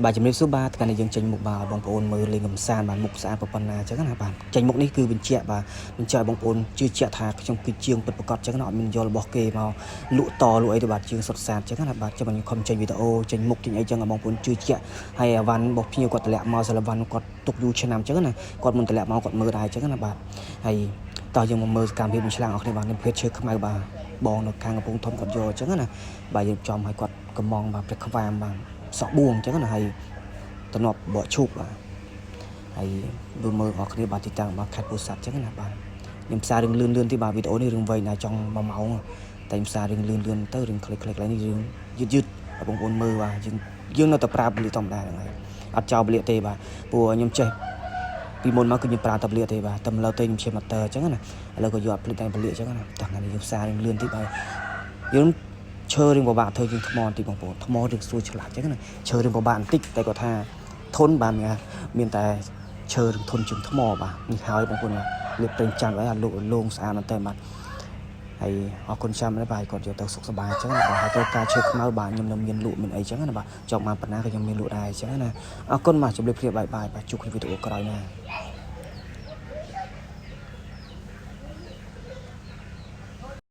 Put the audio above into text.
បាទជំរាបសួរបាទថ្ងៃនេះយើងចេញមុខបាទឲ្យបងប្អូនមើលលេងកំសាន្តបាទមុខស្អាតប៉ុណ្ណាអញ្ចឹងណាបាទចេញមុខនេះគឺបញ្ជាក់បាទបញ្ជាក់ឲ្យបងប្អូនជឿជាក់ថាខ្ញុំគឺជាងពិតប្រាកដអញ្ចឹងណាអត់មានយករបស់គេមកលក់តលក់អីទៅបាទជាងសុទ្ធសាធអញ្ចឹងណាបាទចាំខ្ញុំខំចេញវីដេអូចេញមុខចេញអីអញ្ចឹងឲ្យបងប្អូនជឿជាក់ហើយអាវ៉ាន់របស់ភ្ញៀវគាត់តម្លាក់មកសាឡវ៉ាន់គាត់ទុកយូរឆ្នាំអញ្ចឹងណាគាត់មិនតម្លាក់មកគាត់មើលដែរអញ្ចឹងណាបាទហើយតោះយើងមកមើលសកម្មភាពមួយឆ្លាងអស់គ្នាបាទនឹងភេទឈើខ្មៅបាទបងនៅខាងកំពង់ធំគាត់យកអញ្ចឹងណាបាទយើងចំឲ្យគាត់កំងបាទព្រះខ្វាមបាទសក់បួងអញ្ចឹងណាហើយតំណប់បកឈូកបាទហើយមើលមើលអស់គ្នាបាទទីតាំងបាទខេត្តពោធិ៍សាត់អញ្ចឹងណាបាទខ្ញុំផ្សាយរឿងលឿនលឿនទីបាទវីដេអូនេះរឿងវែងដែរចង់1ម៉ោងតែខ្ញុំផ្សាយរឿងលឿនលឿនទៅរឿងខ្លីៗកន្លែងនេះរឿងយឺតយឺតឲ្យបងប្អូនមើលបាទយើងយើងនៅតែប្រើពលិធម្មតាហ្នឹងហើយអត់ចោលពលិទេបាទព្រោះខ្ញុំចេះពីមុនមកគឺខ្ញុំប្រើតែពលិទេបាទតែឥឡូវទេខ្ញុំចេះម៉ូទ័រអញ្ចឹងណាឥឡូវក៏យកអត់ភ្លេចតែពលិអញ្ចឹងណាតោះថ្ងៃនេះយើងផ្សាយរឿងលឿនតិចបាទយើងឈើរឿងពិបាកធ្វើជាងថ្មបន្តិចបងប្អូនថ្មរឿងស្រួលឆ្លាស់អញ្ចឹងណាឈើរឿងពិបាកបន្តិចតែគាត់ថាធន់បាទមានតែឈើរឿងធន់ជាងថ្មបាទនេះហើយបងប្អូនបាទលាបប្រេងចាំអីអាលោកលងស្អាតមែនតើបាទហើយអរគុណចាំដែរបាទគាត់យកទៅសុខសប្បាយអញ្ចឹងណាបាទហើយត្រូវការឈើខ្មៅបាទខ្ញុំនៅមានលក់មានអីអញ្ចឹងណាបាទចង់បានប៉ុណ្ណាក៏ខ្ញុំមានលក់ដែរអញ្ចឹងណាអរគុណបាទជម្រាបលា bye bye បាទជួបគ្នាវីដេអូក្រោយណា។